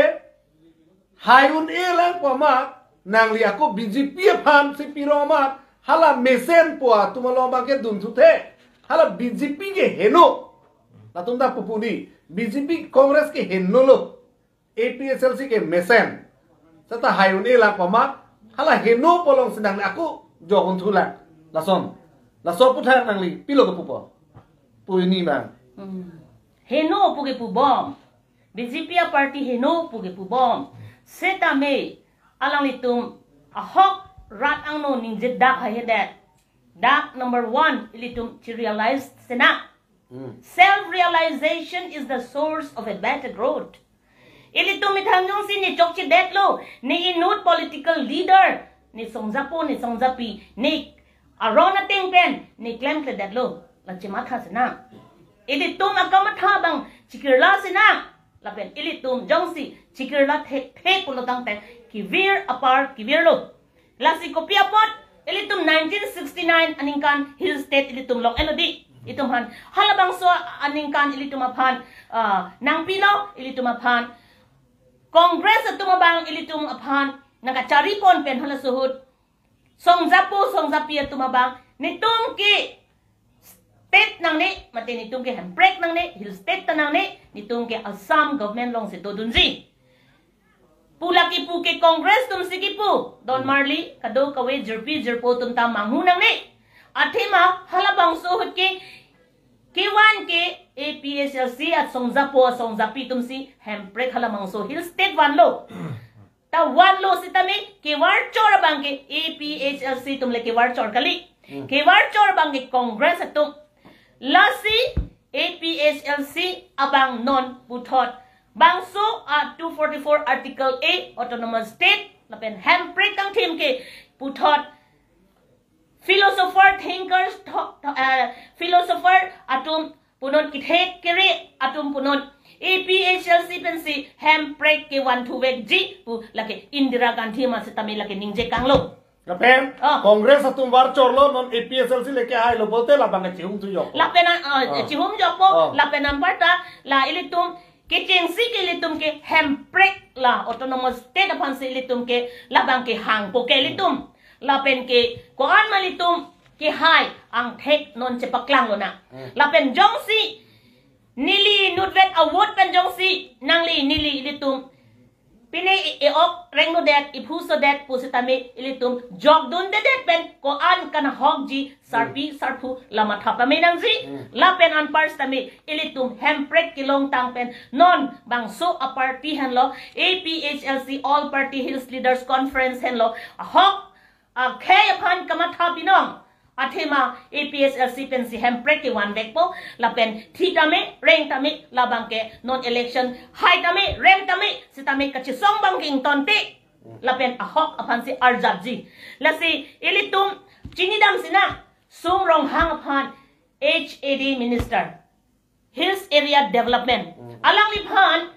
hai un-e lang pu amat nangli ako B J P aphan si pirong amat hala mesen pu atum along abang ke dun thuthe. Hala B J P ke heno. Latum ta pupu di. B J P Congress ke heno lo. A P H L C ke mesen. Seta hai un-e lang pu amat hala heno pu along si nang ako jok un thu lang. Lason. Laso aputhak nangli pilo kepupo? Pu ini bang. Hmm. Heno pu kepubom. B J P a party heno pu kepubom. Setame alanglitum ahok rat angno ningje dak haihedet. Dak number one ilitum chi-realize si nang. Hmm. Self-realization is the source of a better growth. Ilitum methang jongsi ne chokchedetlo, ne inut political leader, ne songjapo, ne songjapi, ne aron ateng pen, ne klemkledetlo, la chematha si nang. Ilitum akamatha abang chikirla si nang, lapen ilitum jongsi chikirla thek thek pulo tangte, kevir apar kevirlo. Lasi kopi apot, ilitum nineteen sixty-nine aningkan Hill State ilitum long-etlo di. Itum aphan halabangso aningkan ilitum aphan, ah, nangpilo, ilitum aphan Congress atum abang ilitum aphan nangkachari pon pen halaso ahut. Songjapo, songjapi atum abang, netum ke state nangne, mate netum ke hemprek nangne, Hill State ta nangne, netum ke Assam government alongsi dodunji. Pu la kipu ke Congress atum si kipu, don marli, kadokave jirpi jirpo atum ta manghu nangne. Athema halabangso ahut ke, kevan ke A P H L C asongjapo asongjapi atum si hemprek halabangso Hill State vanlo. Ta vanlo sitame kevarchor abang ke A P H L C atum le kevarchor kali. Hmm. Kevarchor abang ke Congress atum. Lasi A P H L C abang non puthot Bangso a two forty-four Article A, Autonomous State lapen hemprek kangthim ke puthot philosopher, thinkers, tho- tho- eh, philosopher atum punon, kethek kere atum punon, A P H L C pensi hemprek kevanthu vekji pu lake Indira Gandhi ma sitame lake ningje kanglo. Lapen Oh. Congress atum var chorlo, non A P H L C le kehailo pulote labang ke chihum thujok. Lapen an, uh, Oh. chihum jokpo, Oh. lapen anparta la ilitum kechengsi ke ilitum ke hemprek la Autonomous State aphansi ilitum ke labang kehangpo ke ilitum. Lapen ke ko-an ma ilitum kehai angthek non chepaklanglo na. Hmm. Lapen jongsi neli nutvet a-vote pen jongsi nangli neli ilitum pine e-, e-ok renglodet, iphu sodet pusitame ilitum jokdundedet pen ko-an kanahokji sarpi sarpo la matha pame nangji. Hmm. Lapen anpar sitame ilitum hemprek kelongtang pen non bangso a-party henlo, A P H L C, All Party Hills Leaders Conference henlo, ahok akhei aphan kamatha binong. Athema A P H L C pensi hemprek kevan vekpo, lapen thi tame, reng tame, labang ke non election hai tame, rem tame, sitame kachesong bang ke ingtonte. Lapen ahok aphansi arjapji. Lasi ilitum chinidam sina, Sum Ronghang aphan H A D Minister, Hills Area Development. Hmm. Alangliphan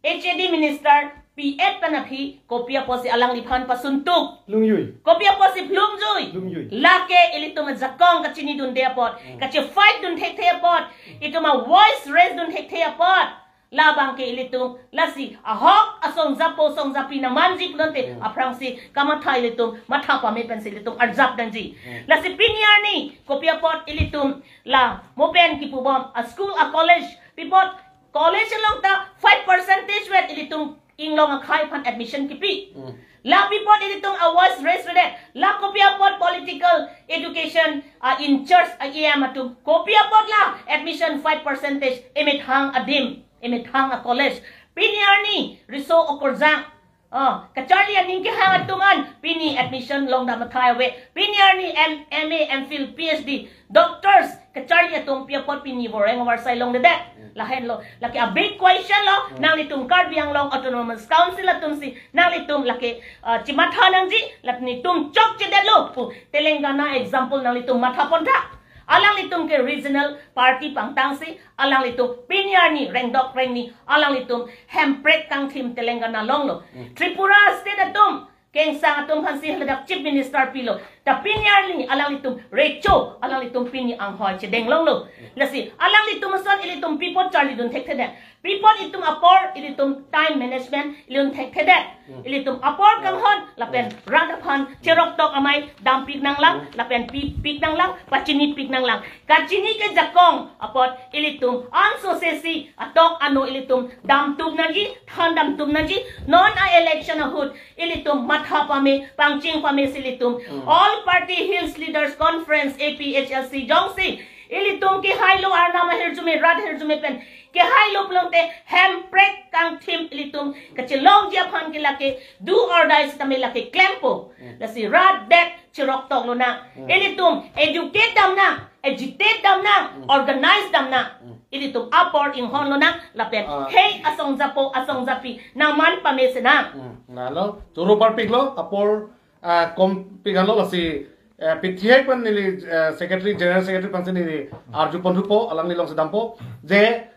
H A D Minister P F pen aphi kopi apotsi alangliphan pasuntuk. Lungjui. Kopi apotsi plungjui. Lungjui. Lake ilitum ajakong kachinidunde apot, Hmm. kache-fight dun thekthe apot, itum a-voice raise dun thekthe apot, labang ke ilitum lasi ahok asong japo song japi namanji pulote Hmm. aphrangsi kamatha ilitum matha pame pensi ilitum arjap nangji. Hmm. Lasi pini arni kopi apot ilitum la mo pen kipubom a-school a-college, pi apot college along ta five percentage vet ilitum inglong akhei aphan admission kipi. Hmm. La pi apot ilitum a-voice raise vet, la kopi apot political education a-in-charge a-E M atum kopi apot la admission five percentage emethang adim, emethang a-college. Pini arni riso okorjang, ah, kacharli aning kehang atum an pini admission longdam athai ave. Pini arni M-, M A, M Phil, P H D, doctors kacharli atum pi apot pini voreng varsai longledet. Hmm. Lahenlo, lake a-big question lo, Hmm. nanglitum Karbi Anglong Autonomous Council atumsi nanglitum lake, ah, chimatha nangji, lapen netum chokchedetlo pu Telangana example nanglitum matha pontha. Alanglitum ke regional party pangtangsi alanglitum pini arni rengdok rengni alanglitum hemprek kangthim Telangana longlo. Hmm. Tripura state atum kengsang atum aphansi ladak chief minister pilo. Ta pini arni alanglitum recho, alanglitum pini anghoi chedeng longlo. Lasi alanglitum ason ilitum pi apot charlidun thekthedet, pi apot itum apor ilitum time management ilitum thekthedet. Hmm. Ilitum apor kanghon lapen Hmm. rat aphan cheroktok amei dampik nanglang, Hmm. lapen pipik nanglang, pachinipik nanglang. Kachini kejakong apot ilitum ansose si atok ano ilitum damtup nangji, than damtup nangji. Non a-election ahut ilitum matha pame, pangcheng pamesi ilitum Hmm. All Party Hills Leaders Conference, A P H L C jongsi ilitum kehailo, arnam ahirjume, rat ahirjume pen kehailo pulote hemprek kangthim ilitum kachelongji aphan ke lake do or die sitame lake klempo. Hmm. Lasi rat det cheroktok lonang. Hmm. Ilitum educate damnang, agitate damnang, Hmm. organize damnang. Hmm. Ilitum apor inghon lonang, lapen Ah. khei asong japo asong japi nangman pamese nang. Hmm. Lalo, choro parpiklo, apor, ah, kompik lo, lasi, eh, pithihek pen neli, eh, secretary, general secretary aphansi neli arju ponthupo, alangli alongsi dampo, je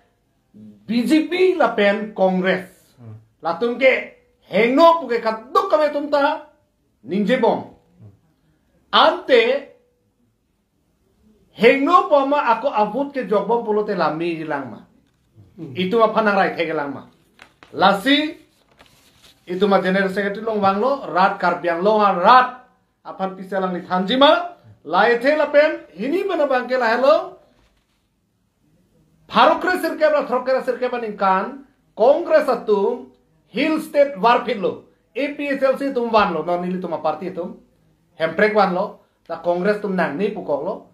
B J P lapen Congress, Hmm. latum ke hengno puke kadokave atum ta ningjebom. Ante hengno poma ako a-vote kejokbom pulote lami lang ma. Hmm. Itum aphan nangrai thek lang ma. Lasi itum a-general secretary along vanglo, rat Karbi Anglong arat aphan pisi alangli thanji ma. Lahei the lapen hini pen abang ke lahelo. Pharo kre sirkep ra throk kre sirkep aningkan Congress atum Hill State varphitlo, A P H L C atum vanlo, non nelitum a-party atum hemprek vanlo, ta Congress atum nangne pukoklo.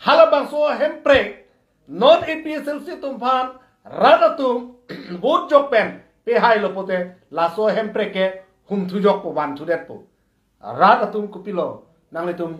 Halabangso hemprek non A P H L C atum aphan rat atum vote jok pen pehailo pulote laso hemprek ke humthujokpo, vanthudetpo. Rat atum kopilo nanglitum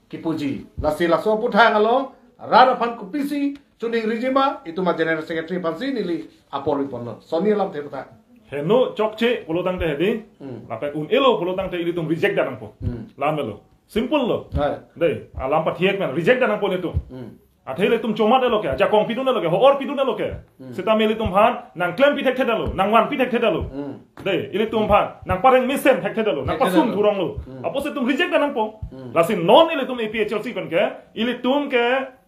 kipuji. Lasi laso aputhak along rat aphan kopisi choningri jima, itum a general secretary aphansi neli apor piponlo. Soni alam the pata. Heno chokche pulo tangte hedi. Hmm. Lapen un-elo pulo tangte ilitum reject damnangpo. Hmm. Lam lo. Simple lo. Hai. Dei, alam pathiek men reject damnangpo nelitum. Hmm. Athe ilitum chomat-elo ke, ajakong pidun-elo ke, ho-or pidun-elo ke. Hmm. Seta ilitum aphan nangklempi thekthedetlo, nangvanpi thekthedetlo. Hmm. Dei, ilitum aphan nangpareng mesen thekthedetlo, nangpasun thekthedetlo. Thuronglo. Hmm. Apotsi itum reject damnangpo. Hmm. Lasi non ilitum A P H L C pen ke, ilitum ke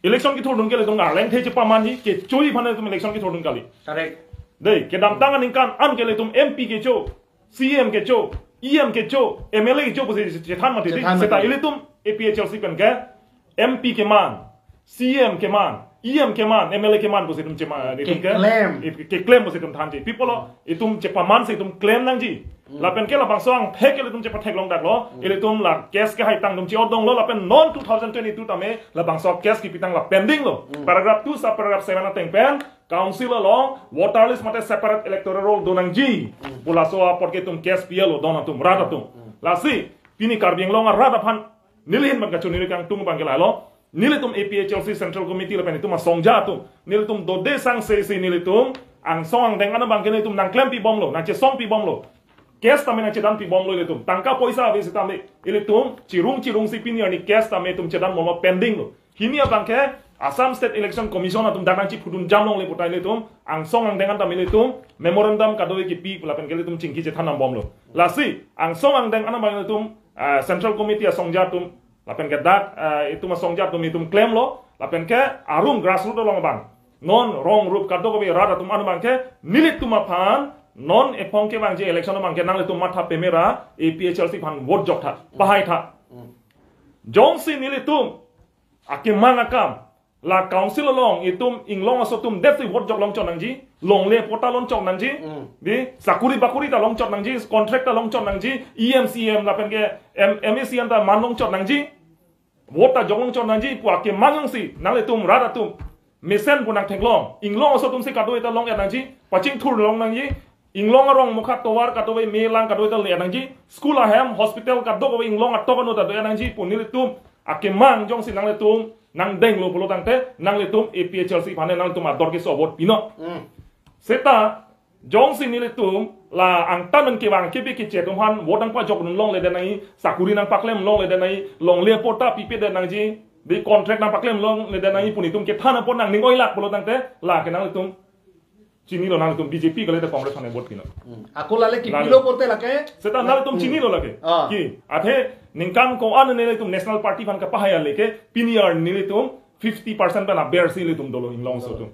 election kethurdun ke ilitum arleng the chepamanji, kecho aphan ilitum election kethurdun kali. Correct. Dei, kedamtang aningkan an ke ilitum M P kecho, C M kecho, E M kecho, M L A kecho pusi chethan mati. Chethan mati. Seta ilitum A P H L C pen ke M P keman, C M keman, E M keman, M L A keman pusi itum chema, itum ke keklem. Ke, keklem pusi itum thanji. Pi apotlo, itum chepamansi itum klem nangji. Hmm. Lapen ke labangso angthek ilitum chepatheklong daklo, hmm, ilitum la case kehaitang atum chi-odonglo, lapen non two thousand twenty-two tame labangso case kipitang la pending lo. Hmm. Paragraph two sub paragraph seven ateng pen, council along voter list mate separate electoral roll donangji. Hmm. Pu laso apot ke itum case pilo, don atum, rat atum. Hmm. Lasi, pini Karbi Anglong arat aphan neli ahin pen kachoningri kangtung abang ke lahelo. Nelitum A P H L C Central Committee lapen itum asongja atum, nelitum dode sangse si nelitum angsong angdeng an abang ke nelitum nangklempi bomlo, nangchesongpi bomlo. Case tame nangchedanpi bomlo ilitum. Tangka poisa ave sitame ilitum chirung chirungsi pini arni case tame itum chedan bomlo, pending lo. Hini abang ke Assam State Election Commission atum dak nangchiphudun jam longle puta ilitum angsong angdeng an tame ilitum memorandum kadokave kipi lapen ke ilitum chingki chethan nang bomlo. Lasi angsong angdeng an abang ilitum, ah, Central Committee asongja atum, lapen ke dak, eh, itum asongja atum itum klemlo, lapen ke arum grassroot along abang, non rong rup kadokave rat atum an abang ke nelitum aphan non ephong kevangji election abang ke nanglitum matha pemera A P H L C aphan vote jok tha, pahai tha. Hmm. Jongsi nelitum akemang akam, la council along itum inglong aso atum detsi vote jok longchot nangji, longle patta longchot nangji, hmm, dei, sakuri bakuri ta longchot nangji, contract ta longchot nangji, E M C M lapen ke M-, M A C an ta man longchot nangji, vote ta jok longchot nangji pu akemang si nanglitum rat atum mesen pu nangtheklong. Inglong aso atumsi kadokave ta long-et nangji, pachingthur long nangji, inglong arong mokha tovar kadokave, melang kadokave ta le nangji, school ahem, hospital kadokave inglong atok ano ta do-et nangji pu nelitum akemang jongsi nanglitum nangdenglo pulo tangte nanglitum A P H L C aphan nanglitum ador keso vote pinon. Hmm. Seta jongsi nelitum la angtan an kevang kebe keche atum aphan vote nangpajokdun longledet nangji, sakuri nangpaklem longledet nangji, longle patta pipedet nangji, dei contract nangpaklem longledet nangji pu nelitum kethan apot nangning oilak pulo tangte lake nanglitum chinilo, nanglitum B J P kali te Congress aphan vote pinon. Hmm. Ako lale kipilo pulote lake? Seta nanglitum chinilo lake. Ah. Ke athe ningkan ko-an nelitum National Party aphan kapahai lake pini arni nelitum fifty percent pen abersi nelitum dolo inglong aso atum.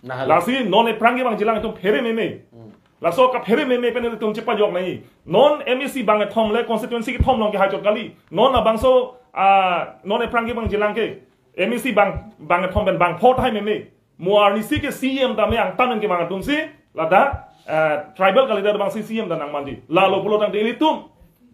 Nah, halo. Lasi non aphrang kevangji alang itum phere meme. Hmm. Laso kaphere meme pen itum chepajok nangji. Non M A C bangkethom le constituency kethom along kehai chot kali. Non labangso, ah, non aphrang kevangji alang ke M A C bang, bangkethom pen bangpho tahai meme. Mo arnisi ke C M tame angtan an kevang atumsi ladak, eh, tribal kalidet abangsi C M ta nangmanji. Lalo pulo tangte ilitum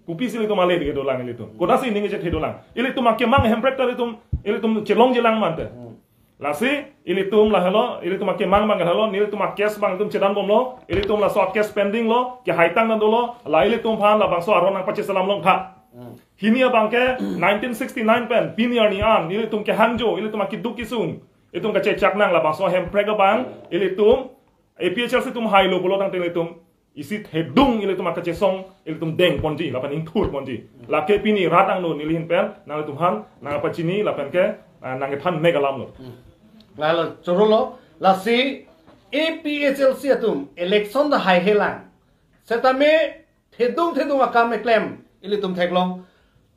kopisi ilitum ale kedolang ilitum. Kodasi ning chethe dolang. Ilitum akemang Hemprek ta ilitum, ilitum chelongji alang mante. Hmm. Lasi, ilitum lahelo, ilitum akemang abang lahelo, nelitum a-case abang itum chedan bomlo, ilitum laso a-case pending lo, kehaitang dan dolo, la ilitum aphan labangso aron nangpacheselam longtha. Hmm. Hini abang ke nineteen sixty-nine pen, pini arni an, ilitum kehangjo, ilitum akeduk kesung, itum kachechak nang labangso Hemprek abang, ilitum, A P H L C atum hailo pulo tangte ilitum, isi thedung ilitum akachesong, ilitum dengponji, lapen ingthurponji. Lake pini rat angno neli ahin pen, nanglitum aphan, nangpachini, lapen ke, ah, nangkethan mek alam lo. Hmm. Lalo, chorolo, lasi A P H L C atum, election ta haihelang. Setame thedung thedung akam keklem, ilitum theklong.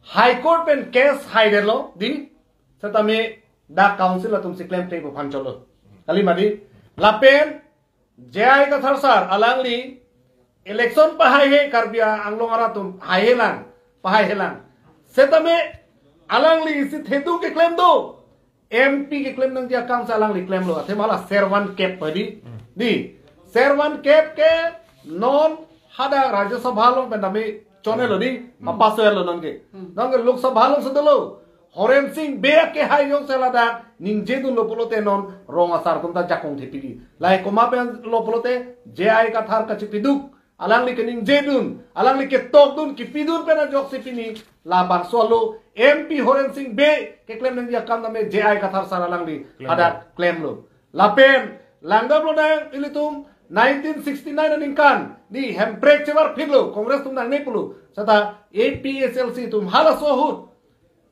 High Court pen case haidetlo, dei, setame dak council atumsi klemkle pu aphan cholo. Kali mati, lapen J I Kathar sir, alangli election pahaihe Karbi Anglong arat atum haihelang, pahaihelang. Setame alangli isi thedung keklem do. M P keklem nangji akam si alangli klemlo. Athema la servant kep hadi. Dei. Servant kep ke non hadak Rajya Sabha along pen tame chonelo dei. Apa soelo non ke. Non ke Lok Sabha alongsi dolo. Horen Sing Bey kehai jongsi ladak ningjedunlo pulote non rong asar atum ta jakong thepiji. Lahei komat penlo pulote J I Kathar kachipiduk Alangli keningjedun, alangli ketokdun, kipidun pen ajoksi pini labangso alo M P Horen Sing Bey keklem nangji akam tame J I Kathar sir alangli Klem. Hadak klemlo. Lapen langdamlo nang ilitum nineteen sixty-nine aningkan ni Hemprek chevarphitlo, Congress atum nangne pulo. Seta A P H L C atum halaso ahut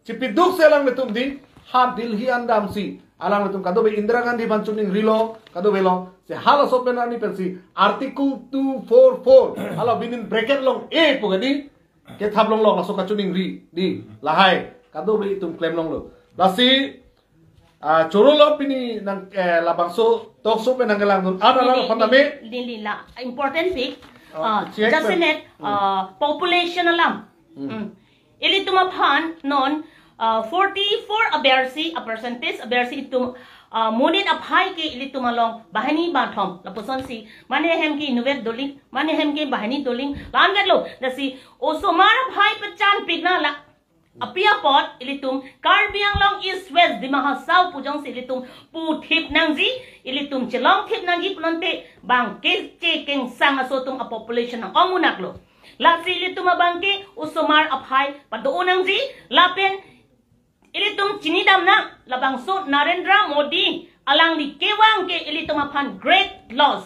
chipiduk si alanglitum di ha Delhi andamsi alanglitum kadokave Indira Gandhi aphan choningrilo, kadokavelo, si halaso pen arni pensi Article two four four, hala binin bracket along A pu kadi, kethap longlok laso kachoningri di lahai kadokave itum klem longlo. Lasi, ah, chorolo pini nang, eh, labangso talk show pen nangkelangdun. Ada Neli, aphan tame. Neli, neli la important thing. Oh, Ah, check just a pen. minute. Hmm. Ah, population alam. Hmm. Hmm. Ilitum aphan non, ah, forty-four abersi, a percentage abersi itum, ah, monit aphai ke ilitum along banghini bangthom. Lapusonsi, mane hem ke inutvet dolang, mane hem ke banghini dolang. La-an vetlo, lasi osomar aphai pachan pikna la. Api apot ilitum Karbi Anglong East West Dima Hasao pu jongsi ilitum puthip nangji, ilitum chelongthip nangji pulote bang keche kengsang aso atum a population nang-ong unaklo. Lasi ilitum abang ke osomar aphai pado nangji, lapen ilitum chinidam nang, labangso Narendra Modi alangli kevang ke ilitum aphan great loss.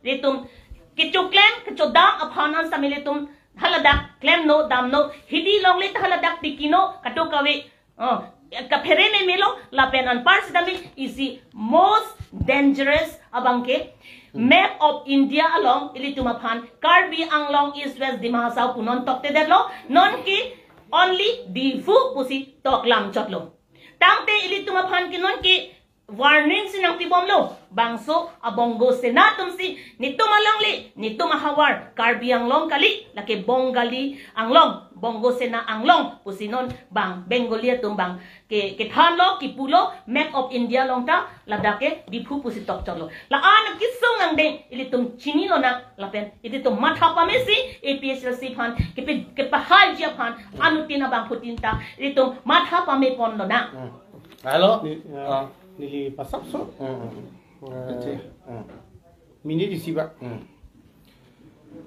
Ilitum kechoklem, kechodam aphan an sami ilitum haladak klemno, damno, hidi longle ta haladak tikino, kadokave, oh, kaphere memelo, lapen anpar sitame isi most dangerous abang ke, Hmm. Map of India along ilitum aphan Karbi Anglong East West Dima Hasao pu non toktedetlo, non ke only Diphu pusi toklam chotlo. Tangte ilitum aphan ke non ke warning si nangpibomlo. Bangso a Bongo Sena atumsi netum alongle, netum ahavar Karbi Anglong kali, lake Bongali Anglong, Bongo Sena Anglong pusi non bang Bengali atum bang ke, kethanlo, kipulo, Map of India along ta ladak ke Diphu pusi tokchotlo. La-an kesung angdeng ilitum chinilo nang, lapen ilitum matha pamesi A P H L C aphan, kepe, kepahaiji aphan, anuttin abangphutin ta ilitum matha pameponlo nang. Hmm. Hello? Ni, uh, Ah. Neli pasapso. Hmm, hmm. Eh, Kecil. Hmm. Minit isi ba. Hmm.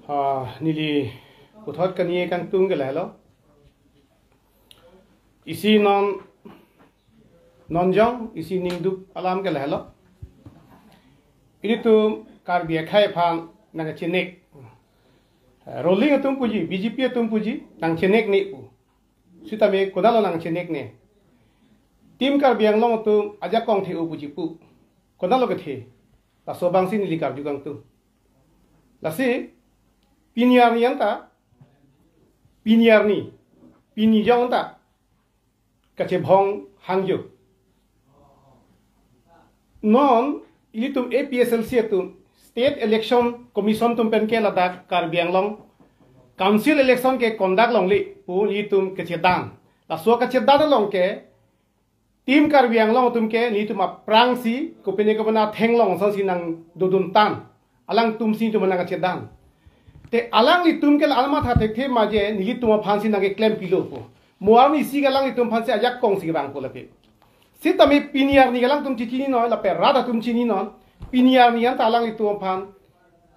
Ah, neli puthot kani kangtung ke lahelo. Isi non, non jong, isi ningduk alam ke lahelo. Ilitum Karbi akhei aphan nangchenek. Eh, ruling atum puji, B J P atum puji, nangchenek ne pu. Sitame konatlo nangchenek ne. Team Karbi Anglong atum ajakong the-o puji pu. Konatlo kethe. Laso abangsi neli karju kangtung. Lasi, pini arni anta, pini arni, pini jong anta, kachebhong hangjo. Non, ilitum A P H L C atum, State Election Commission atum pen ke ladak Karbi Anglong Council election ke conduct longle pu ilitum kachedan. Laso kachedan along ke, Team Karbi Anglong atum ke nelitum aphrangsi kopine kopine athenglong asonsi nangdodun tan. Alangtumsi itum nangkachedan. Te alanglitum ke la almatha thekthe ma je nelitum aphansi nangkeklem pilo pu. Mo arni isi ke alanglitum aphansi ajakongsi kevang pu lape. Sitame pini arni ke alangtum chichini non, lapen rat atum chini non. Pini arni anta alanglitum aphan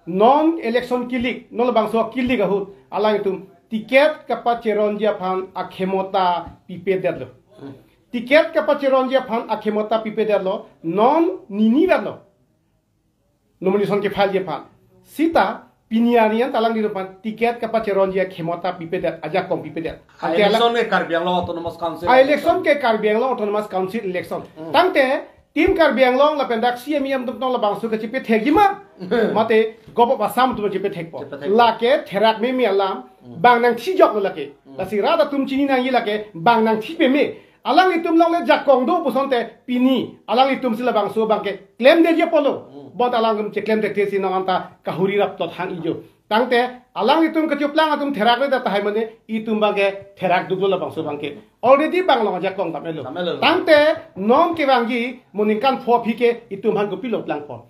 non election kilik, non labangso kilik ahut, alanglitum ticket kapacheronji aphan akhemota pipedetlo. Ticket kapacheronji aphan akhemota pipedetlo, non nini verlo. Nomination kefile ji aphan. Sita pini arni anta alanglitum aphan ticket kapacheronji akhemota pipedet, ajakong pipedet. A Ante ala- election ke Karbi Anglong Autonomous Council A election election. ke Karbi Anglong Autonomous Council election. Hmm. Tangte Team Karbi Anglong lapen dak C M E M atum tong labangso kachepethekji ma. Mate Govt of Assam atum chepethekpo. Chepethekpo. Lake therak meme alam, Hmm. bang nangthijoklo lake. Hmm. Lasi rat atum chini nangji lake, bang nangthi peme. Alanglitum longle jakong do pusonte pini. Alanglitumsi labangso abang ke klemdeji apotlo. Hmm. Bonta alangtum cheklem thekthe si non anta kahuri rap tot hang ijo. Tangte alanglitum kachuplang atum therakre da tahai mane itum abang ke therak duklo labangso abang ke. Already bang long ajakong damelo. Damelo. Tangte non kevangji mo ningkan pho aphi ke itum aphan kopilo plangpo.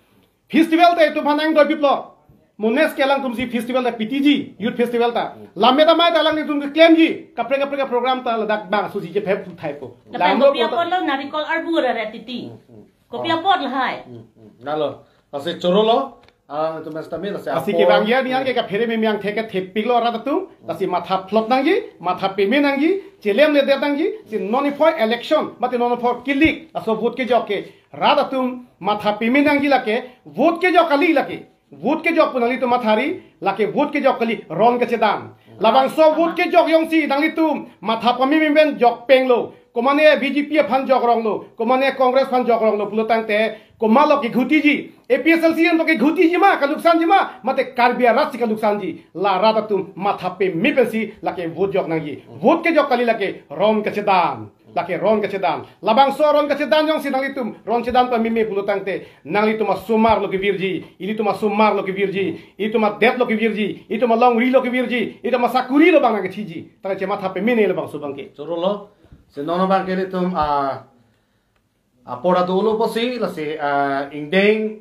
Festival ta itum aphan nangdoi piplo. Mo next ke alangtumsi festival ta P T G, Youth Festival ta. Lammet amei ta alanglitum keklemji. Kaprek kaprek program ta ladak bang susi je phep thaipo. Lapen Langno kopi po ta- apotlo narikol arbu rare titi. Hmm, hmm. Kopi Oh. apot lahai. Hmm, hmm. Nalo. Lasi chorolo. Alang itu mes tamil, lasi Lasi apor. Kevang ya nian ke kaphere meme angthek ke thepiklo rat atum. Lasi matha phlok nangji, matha peme nangji, chelemledet nangji, si non iphoi election, mate non iphoi kilik, laso vote kejok ke. Rat atum matha peme nangji lake, vote kejok kali lake. Vote kejok pu nanglitum mathari, lake vote kejok kali ron kachedan. Labangso vote kejok jongsi nanglitum matha pameme pen jok penglo. Komane B J P aphan jok ronglo, komane Congress aphan jok ronglo pulo tangte, komatlo keghutiji, A P H L C an to keghutiji ma, kaluksanji ma, mate Karbi arat si kaluksanji, la rat atum matha peme pensi lake vote jok nangji. Vote kejok kali lake ron kachedan, lake ron kachedan. Labangso ron kachedan jongsi nanglitum ron chedan pameme pulo tangte, nanglitum asomar lo kevirji, ilitum asomar lo kevirji, ilitum adet lo kevirji, ilitum alongri lo kevirji, ilitum asakuri lo bang nangkethiji. Tangte chematha peme ne labangso abangke. Chorolo, si non abangke ilitum, ah, apor adu ulo pusi, lasi, ah, ingdeng,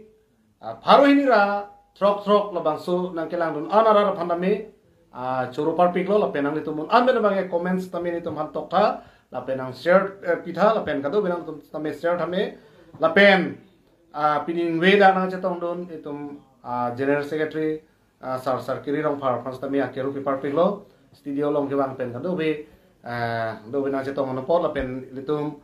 ah, pharo hini ra, throk throk labangso nangkelangdun an arat aphan tame, ah, choro parpiklo, lapen nanglitum un an pen abangke comments tame nelitum aphan toktha, lapen nang share, eh, pitha, lapen kadokave nangtum tame share tha me, lapen, ah, pining veda nangchetongdun itum, ah, General Secretary, ah, Sar Sar Kiri Rongphar aphan tame akeru piparpiklo, studio along kevang pen kadokave, ah, kadokave nangchetong apot lapen ilitum,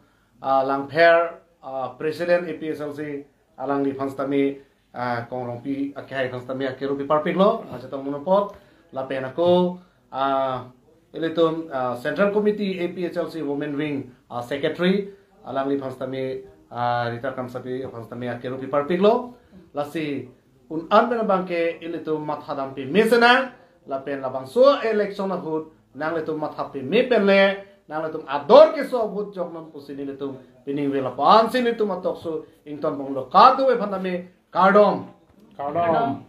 ah, Langpher, ah, President A P H L C, alangliphan tame, ah, Kong Rongpi akehai aphan tame akeru piparpiklo, nangchetongdun apot, lapen ako, ah, ilitum, ah, Central Committee A P H L C Women Wing, ah, Secretary, alangliphan tame, ah, Rita Kramsapi aphan tame akeru piparpiklo, lasi un an pen abangke ilitum matha dam peme senang, lapen labangso election ahut, nanglitum matha peme pen le, nanglitum ador keso vote jok non pusi nelitum pining ve lapu-an si nelitum a-talk show ingtonbomlo, kadokave aphan tame kardom. Kardom.